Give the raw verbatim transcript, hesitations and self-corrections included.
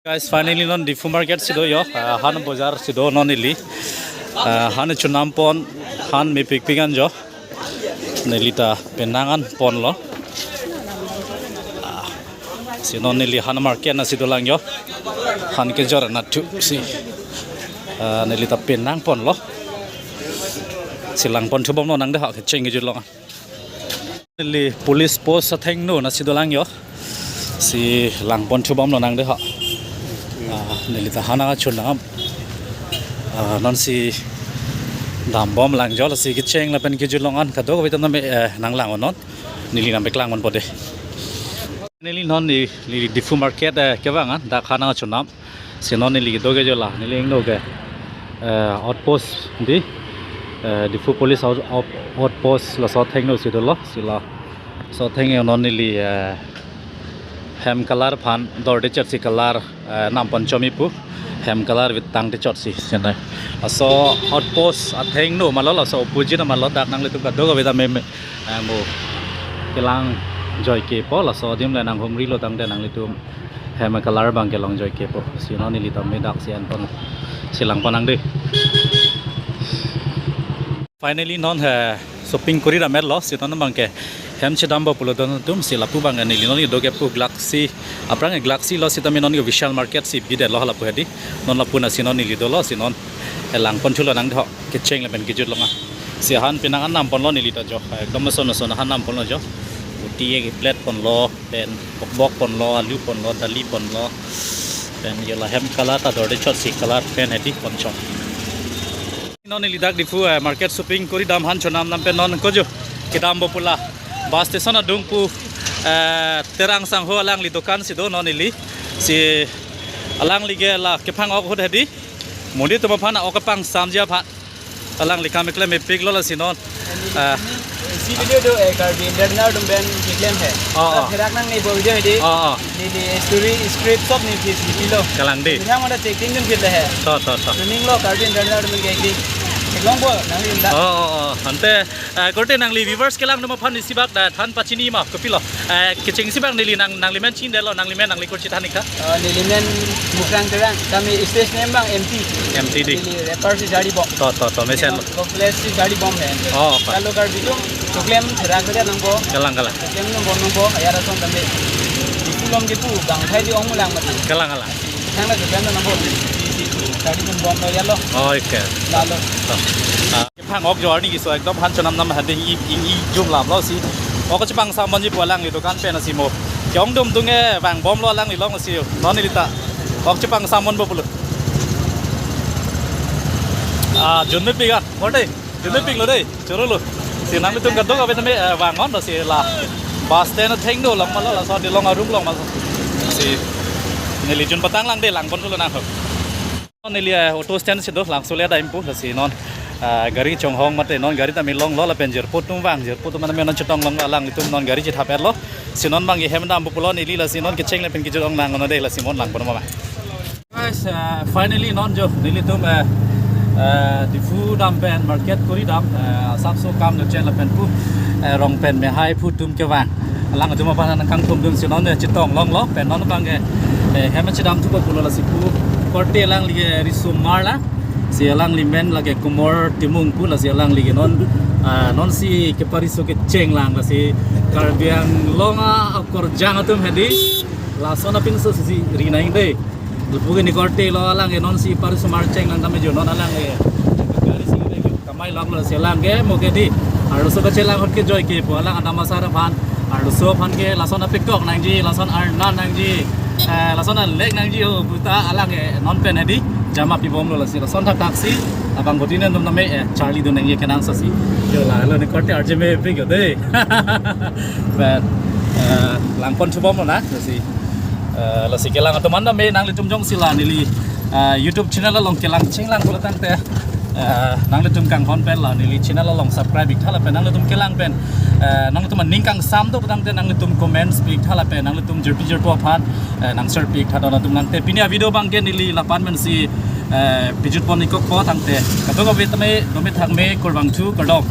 Guys, finally non Diphu market si do jo, ah, han bojar si do non neli. Ah, han chonam pon, han mepik pik an jo. Neli ta penang an ponlo. Ah, si non neli han market na si dolang jo. Han kejor na thu si. Ah, neli ta penang ponlo. Si lang pon thu bomlo nang de ha kecheng kejut long. Neli police post athengno na si dolang jo. Si lang pon thu bomlo nang de ha. Ah, neli ta han chonam. Ah, non si dam bomlang jo, lasi kecheng lapen kejut long an kadokave ta name, eh, nang lang non. Neli nang peklang ponpo de. Neli non neli, neli Diphu market, eh, kevang an dak han chonam. Si non neli kedo ke jo la, neli ingno ke, eh, outpost di, eh, Diphu police out-, out-, outpost laso athengno si dolo, si laso atheng non neli, eh, hem color aphan dorde chot si color, eh, nam pon chomi pu, hem color vit tangte chot si, si nai. Laso outpost athengno ma lo, laso opposite ma lo, dak nanglitum kadokave ta meme, eh, mo kelang joike po, laso adim le nanghumrilo tangte nanglitum hem color abang kelong joike po. Si non neli ta me dak si an pon, si lang pon nang de. Finally non he shopping kori dam etlo, si non abang ke hem chedampo pulo don atum, si lapu abang ke neli non kedo ke pu Galaxy, aphrang ke Galaxy lo, sitame non ke Vishal market si bidetlo lapu hedi. Non lapu na si non neli dolo, si non he lang pon thulo nang de ho, kecheng lapen kejut long an. Si han penang an nam ponlo neli ta jo. Ekdom ason ason han nam ponlo jo. Uti ke plate ponlo, pen bok bok ponlo, alu ponlo, dali ponlo. Pen jo la hem color ta dorde chot si color pen hedi pon chot. Non neli dak Diphu, eh, market shopping kori dam han chonam nam pen non ko jo kedampo pu la bus station adung pu, eh, Terang Sangho alangli dokan si do non neli. Si alangli ke la kephang ok ahut hedi. Monit atum aphan ok kepangsam ji aphan. Alangli kam keklem mepik lo lasi non. Ah. Isi video do, eh, Karbi Internal atum pen keklem he. Oh, oh. Therak nangne bo video hedi. Oh, oh. Neli story script sop ne phi phi lo. Kalang de. Yang mana checking dun phi le he. To, to, to. Tuning lo Karbi Internal atum ke ki. Eklong bo nangli da. Oh, oh, oh. Ante, eh, korte nangli viewers kelang atum aphan isi bak da than pachini ma kopilo. Eh, kecheng isi bak neli nang, nangli men chinidetlo, nangli men nangli kurchi than ik tha. Eh, neli men Mukrang Terang, kami stage name abang M T. M T di. Neli rapper si Jari Bom. To, to, to, mesen. Neli college si Jari Bom he. Oh, apa? Kalau Karbi atum keklem therak therak nangpo. Kalang, kalang. Keklem nangpo nangpo, ayar ason kami. Di pulang gitu, bang thai di ong mulang mati. Kalang, kalang. Thang na keklem nangpo. Di, di, di, Jari Bom lo ya lo. Oh, oke. Lalo. To. Ah. Phang ok jo arni kiso ekdom han chonam nam hande i, i, i jum lam lo si. Ok chepangsamon ji pu alangli dokan pen asi mo. Kyong dum dunge vang bomlo alangli long si. Non neli ta. Ok chepangsamonpo pulo. Ah, jun mepik ah. Morde. Jun mepik lo de. Choro lo. Si nanglitum kadokave tame, eh, vang on lo si la. Bus stand athengno lang ma lo laso de long arum long ma lo. Si neli jun patang lang de lang pon lo nang ho. Neli, eh, auto stand si do langso le dam pu lasi non, ah, gari chonghong mate non gari tame longlo lapen jirpo atum vang, jirpo atum tame non chetong long alanglitum non gari chethap etlo. Si non abang hem dampo pulo neli lasi non kecheng lapen kejut ong nang non de lasi mon lang pon ma. Guys, eh, finally non jo nelitum, eh, eh, Diphu dam pen market kori dam, eh, asapso kam do chen lapen pu, eh, rong pen mehai pu atum kevang. Alangtum aphan nangkangthum dun si non, eh, chetong longlo pen non abang ke, eh, hem chedam thupo pulo lasi pu korte alangli ke riso mar la. Si alangli men lake Kumar Timung pu lasi alangli ke non, ah, non si kepariso kecheng lang lasi Karbi Anglong akorjang atum hedi lason apinso si ri nang de. Lapu ke ne korte lo alang ke non si pariso mar cheng lang tame jo non alang ke. Gari si ke kamai lak lo si alang ke mo ke di. Arloso kachelangthot ke joike pu alang adam asar aphan. Arloso aphan ke lason apikok nangji, lason arnan nangji. Eh, lason alek nangji ho puta alang ke non pen hedi. Jama pibomlo lasi lason thakthak si. Abang kotine nom name, eh, charli dun nangji kenangsot si. Jo la lo ne korte arje mepik jo de. But, eh, lang pon thubomlo na lasi. Eh, lasi kelang atum an tame nanglitum jongsi la neli, eh, YouTube channel along kelang chinglang pulo tangte, eh, nanglitum kanghon pen la neli channel along subscribe ik tha lapen nanglitum kelang pen, eh, nangtum aning kangsam do tangte nanglitum comments pi ik tha lapen nanglitum jirpi jirpo aphan, eh, nang share pi ik tha do latum nangte pini avideo abang ke neli lapu-an pensi, eh, pejut pon ik kok po tangte kadokave tame dome thakme kurvangthu kardom.